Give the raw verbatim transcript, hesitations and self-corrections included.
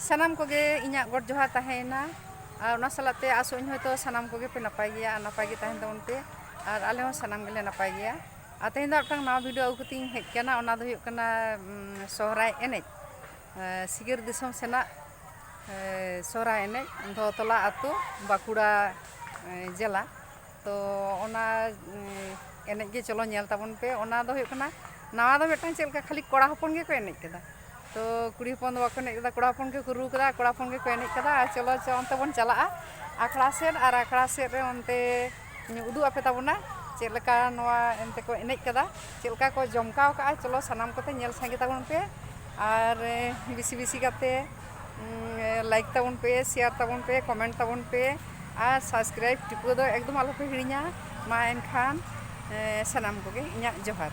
ᱥᱟᱱᱟᱢ ᱠᱚᱜᱮ ᱤᱧᱟᱹᱜ ᱜᱚᱰ ᱡᱚᱦᱟᱨ ᱛᱟᱦᱮᱸᱭᱮᱱᱟ᱾ ᱟᱨ ᱚᱱᱟ ᱥᱟᱞᱟᱜ ᱛᱮ ᱟᱥᱚᱜ ᱟᱹᱧ ᱦᱚᱭᱛᱳ ᱥᱟᱱᱟᱢ ᱠᱚᱜᱮ ᱯᱮ ᱱᱟᱯᱟᱭ ᱜᱮᱭᱟ ᱟᱨ ᱱᱟᱯᱟᱭ ᱜᱮ ᱛᱟᱦᱮᱱ ᱛᱟᱵᱚᱱ ᱯᱮ᱾ ᱟᱨ ᱟᱞᱮ ᱦᱚᱸ ᱥᱟᱱᱟᱢ ᱜᱮᱞᱮ ᱱᱟᱯᱟᱭ ᱜᱮᱭᱟ᱾ ᱟᱨ ᱛᱮᱦᱮᱧ ᱫᱚ ᱢᱤᱫᱴᱟᱝ ᱱᱟᱣᱟ ᱵᱷᱤᱰᱤᱭᱳ ᱟᱹᱜᱩ ᱠᱟᱛᱮᱧ ᱦᱮᱡ ᱟᱠᱟᱱᱟ᱾ ᱚᱱᱟ ᱫᱚ ᱦᱩᱭᱩᱜ ᱠᱟᱱᱟ, ᱩᱢ, ᱥᱚᱦᱨᱟᱭ ᱮᱱᱮᱡ, ᱮ, ᱥᱤᱜᱟᱹᱨ ᱫᱤᱥᱚᱢ ᱥᱮᱱᱟᱜ, ᱮ, ᱥᱚᱦᱨᱟᱭ ᱮᱱᱮᱡ, ᱫᱷᱚᱛᱚᱞᱟ ᱟᱹᱛᱩ, ᱵᱟᱸᱠᱩᱲᱟ, ᱮ, ᱡᱮᱞᱟ᱾ ᱛᱚ ᱚᱱᱟ, ᱩᱢ, ᱮᱱᱮᱡ ᱜᱮ ᱪᱚᱞᱚ ᱧᱮᱞ ᱛᱟᱵᱚᱱ ᱯᱮ᱾ ᱚᱱᱟ ᱫᱚ ᱦᱩᱭᱩᱜ ᱠᱟᱱᱟ, ᱱᱟᱣᱟ ᱫᱚ ᱢᱤᱫᱴᱟᱝ ᱪᱮᱫ ᱞᱮᱠᱟ ᱠᱷᱟᱹᱞᱤ ᱠᱚᱲᱟ ᱦᱚᱯᱚᱱ ᱜᱮᱠᱚ ᱮᱱᱮᱡ ᱠᱮᱫᱟ᱾ ᱛᱚ ᱠᱩᱲᱤ ᱦᱚᱯᱚᱱ ᱫᱚ ᱵᱟᱠᱚ ᱮᱱᱮᱡ ᱠᱮᱫᱟ, ᱠᱚᱲᱟ ᱦᱚᱯᱚᱱ ᱜᱮᱠᱚ ᱨᱩ ᱠᱮᱫᱟ, ᱠᱚᱲᱟ ᱦᱚᱯᱚᱱ ᱜᱮᱠᱚ ᱮᱱᱮᱡ ᱠᱮᱫᱟ᱾ ᱟᱨ ᱪᱚᱞᱚ ᱪᱚ ᱚᱱᱛᱮ ᱵᱚᱱ ᱪᱟᱞᱟᱜᱼᱟ ᱟᱠᱷᱲᱟ ᱥᱮᱫ, ᱟᱨ ᱟᱠᱷᱲᱟ ᱥᱮᱫ ᱨᱮ ᱚᱱᱛᱮ ᱩᱫᱩᱜ ᱟᱯᱮ ᱛᱟᱵᱚᱱᱟ ᱪᱮᱫ ᱞᱮᱠᱟ ᱱᱚᱣᱟ ᱮᱱᱛᱮ ᱠᱚ ᱮᱱᱮᱡ ᱠᱮᱫᱟ, ᱪᱮᱫ ᱞᱮᱠᱟ ᱠᱚ ᱡᱚᱢᱠᱟᱣ ᱠᱟᱜᱼᱟ᱾ ᱪᱚᱞᱚ ᱥᱟᱱᱟᱢ ᱠᱚᱛᱮ ᱧᱮᱞ ᱥᱟᱸᱜᱮ ᱛᱟᱵᱚᱱ ᱯᱮ, ᱟᱨ ᱮ, ᱵᱮᱥᱤ ᱵᱮᱥᱤ ᱠᱟᱛᱮ, ᱩᱢ, ᱮ, ᱞᱟᱭᱤᱠ ᱛᱟᱵᱚᱱ ᱯᱮ, ᱥᱮᱭᱟᱨ ᱛᱟᱵᱚᱱ ᱯᱮ, ᱠᱚᱢᱮᱱᱴ ᱛᱟᱵᱚᱱ ᱯᱮ, ᱟᱨ ᱥᱟᱵᱥᱠᱨᱟᱭᱤᱵ ᱴᱤᱯᱟᱹ ᱫᱚ ᱮᱠᱫᱚᱢ ᱟᱞᱚ ᱯᱮ ᱦᱤᱲᱤᱧᱟ᱾ ᱢᱟ ᱮᱱᱠᱷᱟᱱ, ᱮ, ᱥᱟᱱᱟᱢ ᱠᱚᱜᱮ ᱤᱧᱟᱹᱜ ᱡᱚᱦᱟᱨ᱾